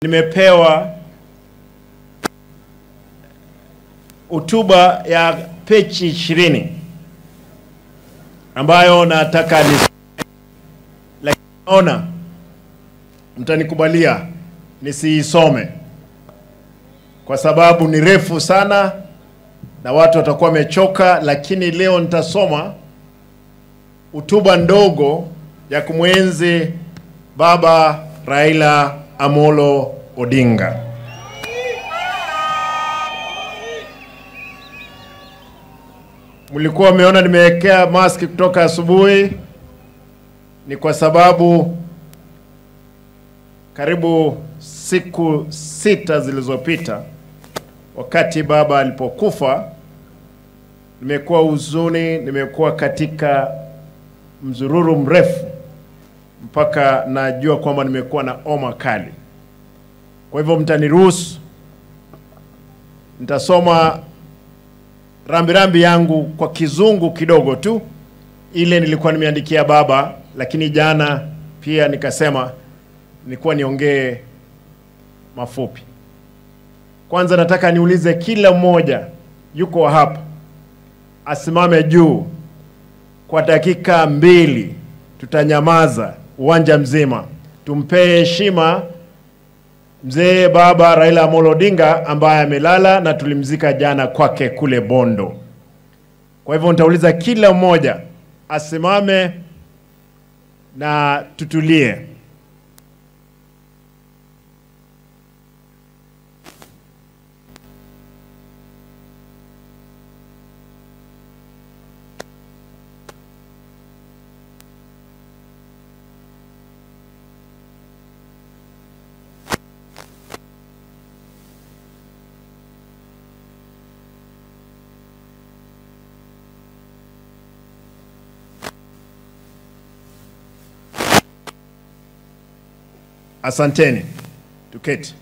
Nimepewa hotuba ya pechi 20 ambayo nataka ni, lakini naona mtanikubalia nisiisome kwa sababu ni refu sana na watu watakuwa wamechoka, lakini leo nitasoma hotuba ndogo ya kumwenzi Baba Raila Amolo Odinga. Mlikuwa mmeona nimewekea mask kutoka asubuhi, ni kwa sababu karibu siku 6 zilizopita wakati baba alipokufa nimekuwa huzuni, nimekuwa katika mzururu mrefu mpaka najua kwamba nimekuwa na homa kali. Kwa hivyo mtaniruhusu nitasoma rambirambi yangu kwa kizungu kidogo tu, ile nilikuwa nimeandikia baba, lakini jana pia nikasema nilikuwa niongee mafupi. Kwanza nataka niulize kila mmoja yuko hapa asimame juu kwa dakika 2, tutanyamaza uwanja mzima, tumpe heshima mzee Baba Raila Amolo Odinga ambaye amelala na tulimzika jana kwake kule Bondo. Kwa hivyo nitauliza kila mmoja asimame na tutulie. Asanteni. Tuketi.